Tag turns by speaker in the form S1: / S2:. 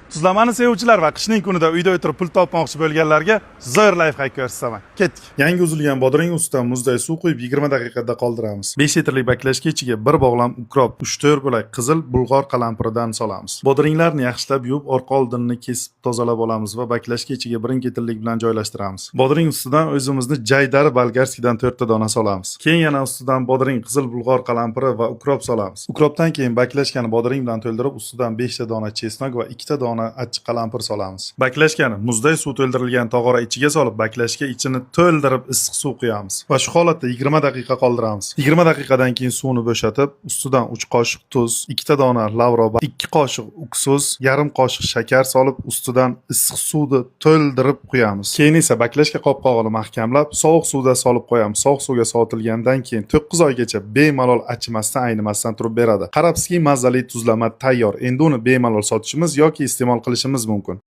S1: Tuzlamani sevuvchilar va qishning kunida uyda o'tirib pul topmoqchi bo'lganlarga zo'r лайфхак ko'rsataman. Ketdik. Yangi uzilgan bodring ustidan muzday suv quyib, 20 daqiqada qoldiramiz. 5 litrlik baklashka ichiga bir bog'lam укроп, 3-4 bo'lak qizil bulg'or qalampiridan solamiz. Bodringlarni yaxshilab yuvib, orqa oldinini kesib tozalab olamiz va baklashka ichiga birin-ketinlik bilan joylashtiramiz. Bodring ustidan o'zimizni jaydari болгарский dan 4 ta dona solamiz. Keyin yana ustidan bodring, qizil bulg'or qalampiri va укроп solamiz. Укроп dan keyin baklashkani bodring bilan to'ldirib, ustidan 5 ta dona чеснок va 2 ta dona achchiq qalampir solamiz. Baklashkani muzday suv to'ldirilgan tog'ora ichiga solib, baklashka ichini to'ldirib issiq suv quyamiz va shu holatda 20 daqiqa qoldiramiz. 20 daqiqadan keyin suvni bo'shatib, ustidan 3 qoshiq tuz, 2 ta dona lavro, 2 qoshiq уксус, yarim qoshiq shakar solib, ustidan issiq suvni to'ldirib quyamiz. Keyin esa baklashka qopqog'ini mahkamlab, sovuq suvda solib qo'yamiz. Sovuq suvga sovitilgandan keyin 9 oygacha bemalol achimasdan, aynimasdan turib beradi. Qarabsizki, mazali tuzlama tayyor. Endi uni bemalol sotishimiz yoki iste'mol qilishimiz mumkin.